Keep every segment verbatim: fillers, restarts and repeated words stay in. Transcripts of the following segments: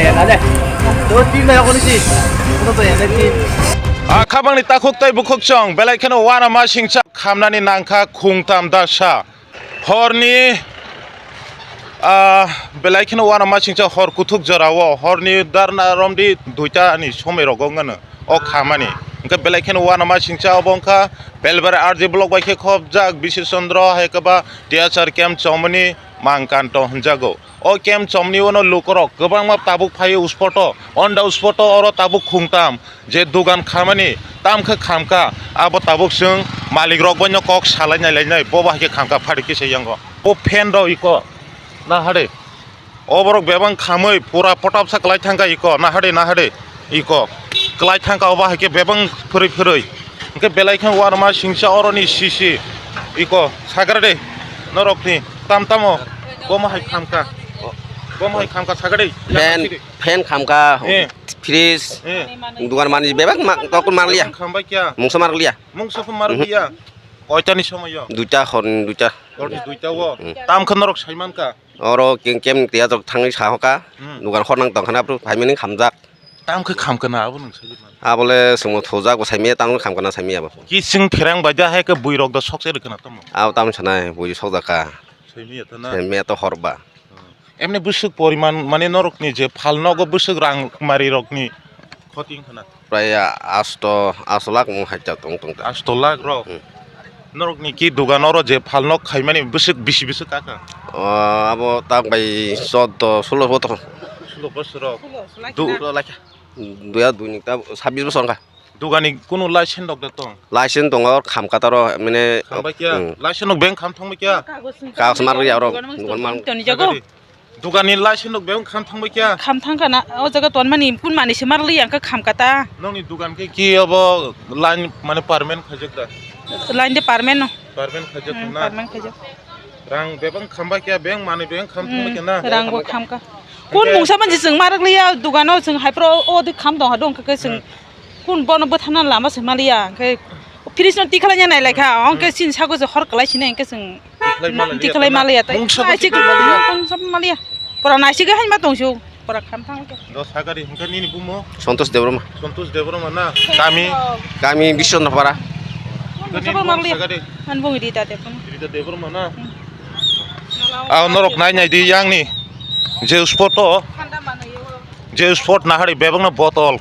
A khabangni takhuk tei bukhuk chwng belai kheno uanama singcha khamnani nangkha khungtam dasa. Horni, ah, belai kheno uanama singcha hor kuthuk jorao, horni darna romdi duita ni somoi rogo wngano o khamani. Hwnkhe belai kheno uanama singcha obo wngkha Belbari R J block bai khe khobjak Bisir Chandra hai khe ba T H R camp chomoni Mangkanto hwnjago. O camp chomni uano lukurok kwbangma tabuk phaio uspoto, onda uspoto oro tabuk khungtam je dugan khamani tam khe khamkha, abo tabuk chwng malik rok bai no kok salai nai lai nai, bo bahai khe khamkha phari kisa yango. O fan rok iko na hade, o borok bebang khamwi pura potap sa kwlai thangkha iko na hade na hade. Iko kwlai thangkha, obo hai khe bebang phwrwi phwrwi. Hwnkhe belai khe uanama singcha oroni sisi. Iko sagra de norokni tam tamo. Bomo hai khamkha. Bomo hai khamkha sagra de. Fan, fan khamkha, eh, fridge, eh, dugan mani bebak ma-, tokol marliya. Kham bai kya? Mungsa marliya. Mungsa ko marliya. Mhm. Koitani somoyo? Duita, horni duita. Horni duita o. Mhm. Tam khe norok saimankha. Oro kem, kem tiya tok thangwi sahoka. Hmm. Dugan khornang tongkhana bro, phaimani khamjak. Tam khe khamkha na abo nwng sai mano. Abole chwngno thojak bo saimaya, tam khamkha na saimaya bo. Kising pherang bai da hai khe bui rok da sokse rwkha na tamo. Abo tam sanai bui sokjak ka. Saimaya to na. Saimaya to hor ba. Hmm. Emni bwswk poriman mane norokni je phal nogo bwswk rang mari rokni khoti wngkha na. Prai asto, asto lakh mung hai tong tong ta. Asto lakh rok. Hmm. Norokni ki dugan oro je phalnok khaimani bwswk bisi bisi kaka? O, abo tak bai choddo, sulo botor. Sulo bosor rok. Du-, sulo lakha. Duya dui ni ta sabis bosor wngkha. Dugani kunu license rok da tong? License tongo, kham kataro, mane, kham bai kya? Hmm. License rok beng kham thang bai kya? Kagus mar ya oro, dugan mar. Toni jago. Sagari. Dugani license rok bebak kham thangbai kya? Kham thangkha na, o jaga tonmani kun manwi se marliya, hwnkhe khamkha ta. Nokni dugan khe ki obo line mane permanent khaijak da? Line de permanent no. Permanent khaijak. Hmm, na? Permanent khaijak. Rang bebak khambai kya, bank manwi bebak kham thangbai kya na? Hmm, rang bo khamkha. Hwnkhe kun mungsa manji chwng marakliya, dugano chwng haipro o de kham tong ha dong khe chwng. Hmm. Kun bono bwthana lama se maliya, hwnkhe fridge no tikhlaiya nai laikha, hwnkhe chini sago je hor kwlai sinai, hwnkhe chwng tikhlai maliya, tai mungsa bo naisik tikhlai maliya. Mungsa bo maliya. Pura naisik hai ma tongsu, pura kham thang khe. Do sagari hwnkhe nini bumo? Santosh Debbarma. Santosh Debbarma na? Kami? Kami Biswanathpara. Mungsa bo maliya. Sagari. An bung Rita Debbarma. Rita Debbarma na? Hmm. Ah, norok nai nai di yang ni. Je spot o. Thanda mano yo. Je spot nahari bebakno botol,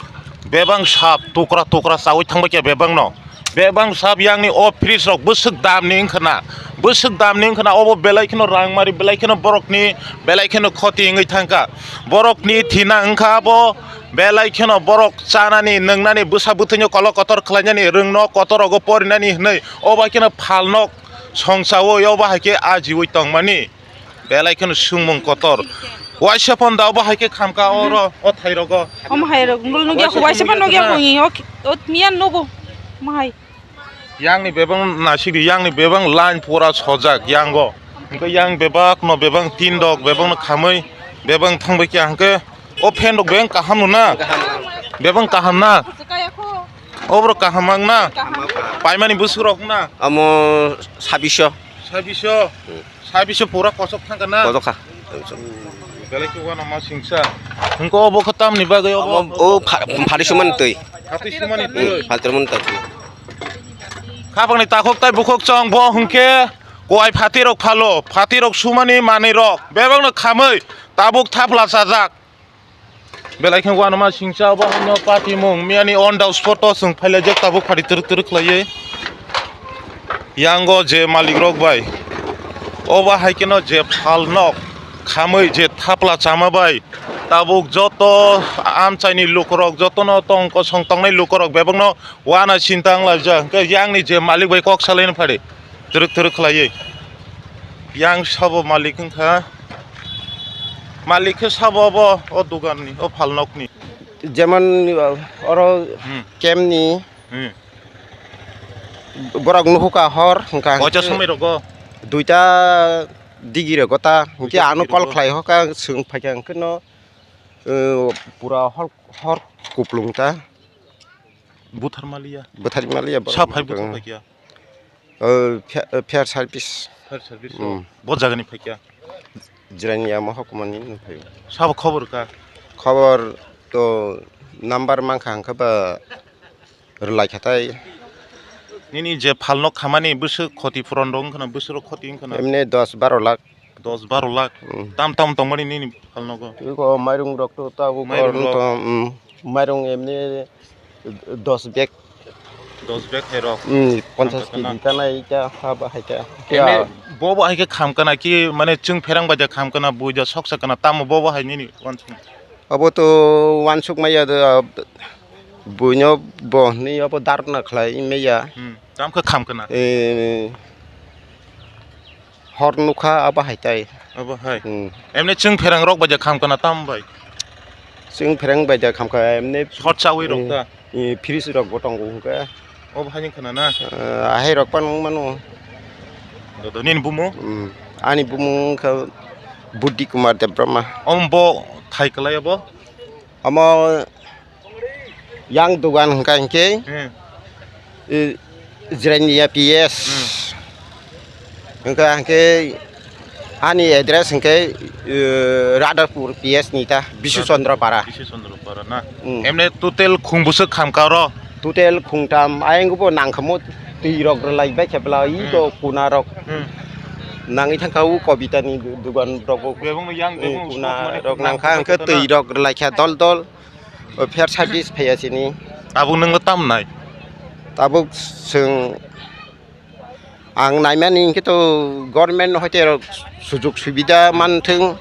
bebak sap tukra tukra chaui thangbai khe bebakno. Bebak sap yangni o fridge rok bwswk damni wngkhana, bwswk damni wngkhana, obo belai kheno rang mari, belai kheno borokni, belai kheno khoti wngwi thangkha. Borokni thina wngkha abo belai kheno borok chanani, nwngnani, bwsa bwtwino kolok kotor khlainani, rwngno kotor rogo porinani hwnwi obo kheno phalnok songchaui obo hai khe ajiui tongmani. Belai kheno sumung kotor. Waisa phone da obo hai khe khamkha oro, o thai rogo. Omo hai rok, nul nugya ko, waisa phone nugya ko, o, o miya nugo. Omo hai. Yang ni bebak nasik di, yang ni bebak line pura sojak, yang go. Hwnkhe yang bebak no, bebak tin dok, bebak no khamui, bebak thangbai kya hwnkhe o fan rok bebak kaham no na? Bebak kaham na? Oborok kaham ang na? Paimani bwswk rok na? Amo sabiso. Sabiso? Hmm. Sabiso pura kosok thangkha na? Kosok kha. Belai khe uanama singsa. Hwnkhe obo khe tamni bagwi obo? Obo o pha-, phari sumani twi. Phatwi sumani twi. Hmm, phatwi sumani twi. Khapangni takhuk tai bukhuk chong bo hwnkhe kuai phatwi rok phalo, phatwi rok sumani manwi rok bebakno khamwi tabuk thapla chajak. Belai khe uanama singcha obo haino patimung miyani on the spot o chwng phailaijak tabuk phari twrwk twrwk khlaiwi. Yango je malik rok bai obo hai kheno je phalnok khamwi je thapla chama bai tabuk joto amchaini lukurok jotono tong kosong tongnai lukurok bebakno uana sinta wnglaijak hwnkhe yangni je malik bai kok salaina phari twrwk twrwk khlaiwi. Yang sabo malik wngkha. Malik khe sabo obo, o dogan ni, o phalnok ni. Jemon, uh, oro Hmm. Camp ni Hmm. borok nuhuka hor wngkha. Koita hwnkhe somoi rogo? Duita digi rogo ta. Hwnkhe Duita ano digi call rogo. Khlai hoka, swng phaikha hwnkhe no, uh, pura hor, hor kuplung ta. Buthar maliya. Buthar maliya borok. Sa phai buthar Hmm. Phai kya? O, fa-, o, fire service. Fire service Hmm. o. Bo jagani phai kya? Jirania mohokmani no phai. Sabo khobor ka? Khobor to number mankha, hwnkhe ba rwlaikha tai. Nini je phalno khamani bwswk khoti puron rok wngkhana, bwswk rok khoti wngkhana? Emni dos baro lakh. Dos baro lakh? Hmm. Tam tam tongmani nini phalnogo? Iko mairung rok to tabuk Mairung rok. To, hmm, mairung emni dos bag. Dos bag hai rok. Hmm, ponchas Khamkha kg na? Kana ika haba hai ka. Emni bobo hai khe khamkana ki, mane chwng pherang bai ja khamkana, bui ja soksa kana, tamo bobo hai nini wansuk? Abo to wansuk maya da, buino bo ni abo darna khlai maya. Hmm, tam khe khamkana? Eh, hor nukha abo hai tai. Abo hai. Hmm. Emni chwng pherang rok bai ja khamkana tam bai? Chwng pherang bai ja khamkha emni. Hot chawi rok ta? Eh, fridge rok bo tongo hwnkhe. Obo hai wngkhana na? Eh, ahai rok pano wng mano. Dodo nini bumo? Hmm. Ani bumo wngkha Buddhi Kumar Debbarma. Om bo thai kwlai abo? Omo yang dogan hwnkha hinkhe, hmm, eh, Jirania P S. Hmm. Hwnkha hinkhe ani address hinkhe, eh, Radarpur P S ni ta, Bisu Chandra Para. Bisu Chandra Para na? Hmm. Emne total khung bwswk khamkha oro? Total khungtam, ayang bo nangkhamo twi rok rwlai bai khe bwla, i to, hmm, kuna rok. Hmm. Nangwi thangkha o Kobita ni dogan rok bo. Bebang no yang, eh, bebang kuna sok mani rok nangkha hwnkhe twi rok rwlai kha dol dol. O fair service phaiya sini. Tabuk nwng tam nai? Tabuk chwng ang naimani hinkhe to government hoite rok sujug subida manthwng,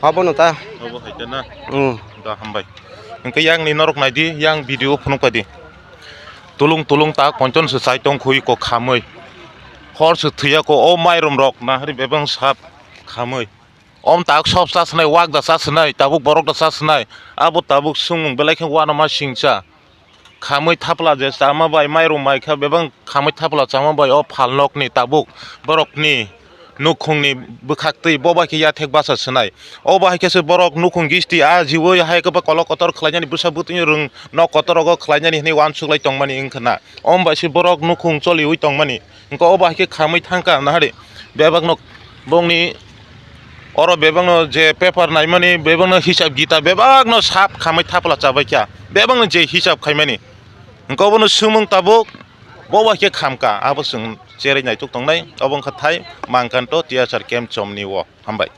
obono ta. Obo hai khe na? Hmm. Da hambai. Hinkhe yang ni norok naidi, yang video phunuk paidi. Tulung tulung ta konchon se chai tong khui ko khamwi. Hor se thwiya ko o mairum rok nahari bebang sap khamwi. Om tak sob cha swnai, wak da cha swnai, tabuk borok da cha swnai, abo tabuk swngmung belai khe uanama singcha. Khamwi thapla je chama bai, mairum mai kha bebak khamwi thapla chama bai, o phalnokni tabuk borokni nukhungni bwkhaktwi bo bai khe yathek bacha swnai. O bahai khe se borok nukhung gisti a jiui hai khe ba kolok kotor khlainani, bwsa bwtwini rwng nok kotor rogo khlainani hwnwi uansuk lai tongmani wngkha na. Om bai se borok nukhung choliui tongmani. Hwnkhe o bahai khe khamwi thangkha nahari. Bebakno bongni oro bebakno je paper naimani, bebakno hisab gita bebakno sap khamwi thapla chabaikha. Bebakno je hisab khaimani. Hwnkhe obono swngmung tabuk bo bahai khe khamkha. Abo chwng cherwi naituk tongnai. Obo wngkha thai Mangkanto T S R camp chomni o. Hambai.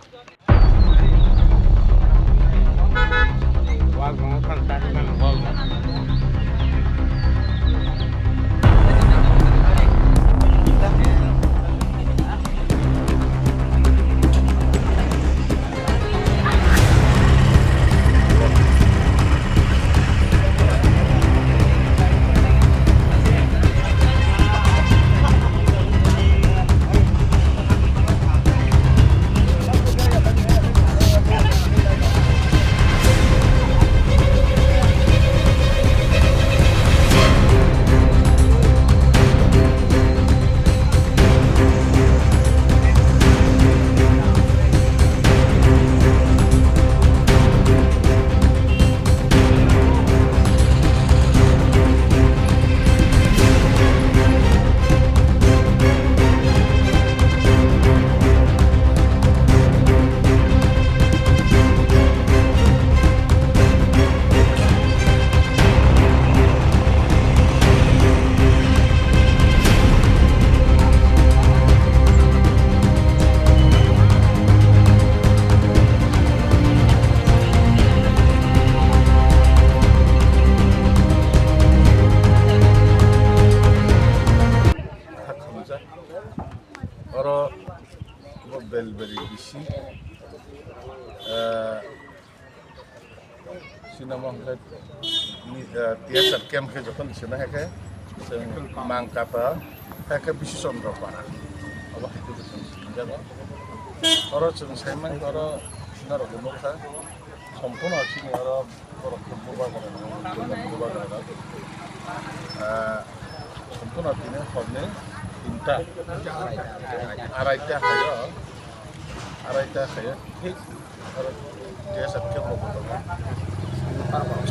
Oro bo belberi bisi, eh, sinama hwnkhe ni, eh, T S R camp khe jokhon sina hai khe chwng Mangkata hai khe Bisi Chandra Para, obo hai khe chwng sinjago. Oro chwng saimani oro norok bo nukha. Somphono chini oro borok khe bubagra rok, bubagra rok. Ah, somphono tini horni tinta, araita hayo, araita hayo, thik oro T S R camp rok bo tongo.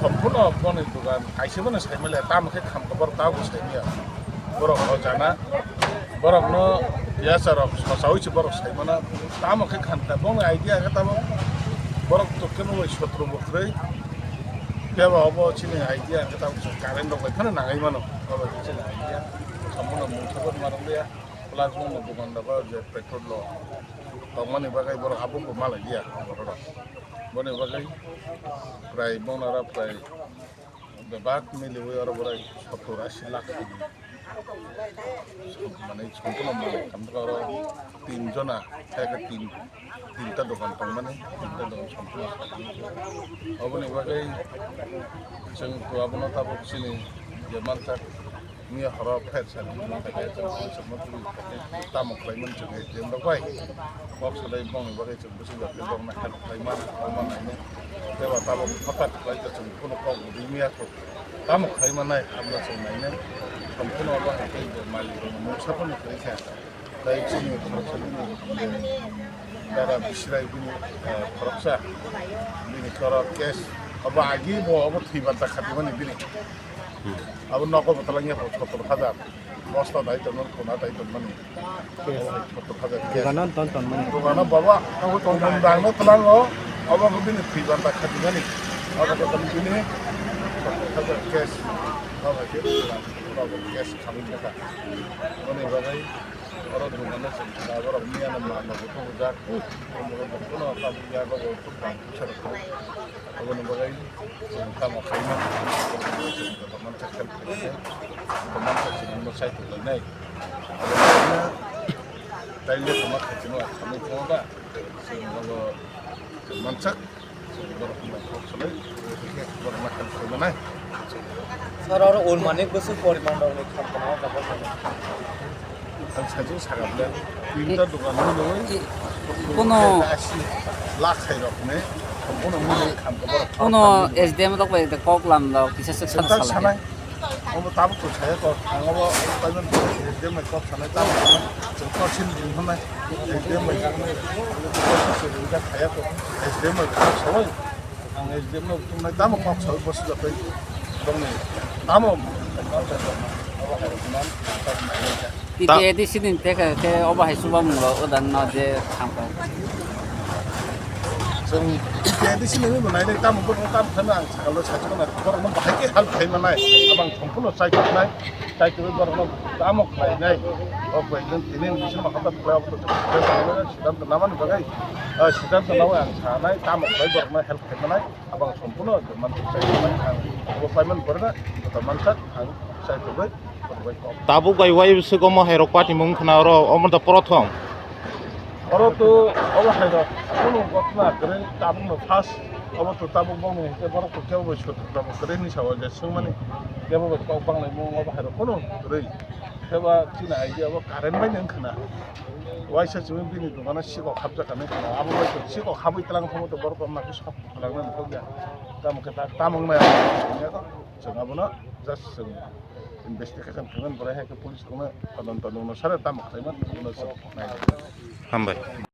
Somphono boni dogan kaisa bono saimale, tamo khe khamkha borok tabuk saimaya. Borok o jana, borokno yasa rok sosaui se borok saimano, tamo khe khamkha, bongni idea khe tamo Borok to kebo bai sotro bo kwrwi. Phiya ba obo chini idea, hwnkhe tabuk chwng current rok bai phano nangai mano. Obo chini idea. Sambono mungsa bo ma rwliya. Plus bono dokan rok je petrol rok tongmani bagwi borok habuk bo malai liya borok rok. Boni bagwi prai bono oro prai bebak miliwi oro borai sottor asi lakh twi. Mane, sampono mane, tamkhe oro tin jona, hai khe tin, tinta dokan tongmani, tinta dokan sampono. Oboni bagwi chwng to abono tabuk chini je mansak, miya horo phet sani, tamo khlaimani chwng je rok bai. Kok salai bongni bagwi chwng bwswk bai khe borokno help khlaima, omo nainai. Tei ba tabuk hothat khlai khe chwng kheno kok bwdwi miya kho. Tamo khlai manai, abno chwng nainai. Sampono obo hai khe bo malik rok mungsa phano kwrwi kha. Tei chini khoroksa bini, eh, dara Bisrai bini, eh, khoroksa. Bini khorok case. Obo agi bo obo thwibar ta khatimani bini. Abo nogo bo talangya kho sottor hajar. Bosta dai tongmani, khuna dai tongmani. Sottor hajar cash. Dogano ton ton mani. Dogano baba, abo tongmani dangno tlango, abo khe bini thwi banta khatimani. Abo khe tong bini sottor hajar cash. Abo khe abo cash khamwi kha. Boni bagwi oro dogano chwng kha, borok miyano manno bo tongojak. Abo borok bono tabuk yago bo tong bang puisa rok. Aboni bagwi chwng tamo khaima, chwng joto mansa khe, joto mansa chwng no sai tonglainai. Aboni bagwino taile tongma khaitino khamwi phungo ba, chwng nogo chwng mansak, chwng borok no kok salai, borok no khe khlai manai. Sir, oro urmanik bwswk poriman rokni khamkha o jaga o? Ang sajwk sakha bwle, tinta dokan nwnwi kono lakh hai rokni, kono mwnwi khamkha borok. Kono S D M rok bai kok lam rok kisa swk sana sanai. Omo tabuk to saya kok, ang obo payment S D M bai kok sanai, tabuk chwng kok sin din hwnai, S D M bai kok saya kok, S D M bai kok sawai. Ang S D M no tongnai tamo kok sawi bosi japai tongni tamo. T T A D C ni teka ke obo hai subamung rok odang no je thangkha. Chwng T T A D C ni bo nainai tamo bo tamo thangna ang sakalo sachikna borok no bahai ke help khai manai abang thongkuno chai thoknai. Chai twi borokno tamo khlainai, o khlainai, tini bising ma khatar khlai, abo to siddhanto namani bagwi, ah, siddhanto namani ang sanai, tamo khlai borokno help khlai manai, abang sampuno manthok chai manai, ang abo payment borokno joto mansak, ang chai twi borok bai kok. Tabuk bai wai bwswk omo hai rok party mung khna oro, omo da prothom. Oro to obo hai rok kunu gotna kwrwi tabuk no first obo to tabuk bongni hwnkhe borok to kebo bai sotok tabuk kwrwi hinwi sao je swngmani kebo bai kok banglaimung obo hai rok kunu kwrwi. Khe ba chini idea obo current bai nang khna. Waisa chini bini dogano sikok hapjak kha nang khna. Abo bai to sikok habwi tlang thangwi to borok rok nakhe sok phalangna nang kok ya. Tamo khe ta tamung nai chwng abono just chwng investigation khaimani, borai hai khe police rokno todonto nungno sare tamo khlaimani, nungno chwng nai. Hambai.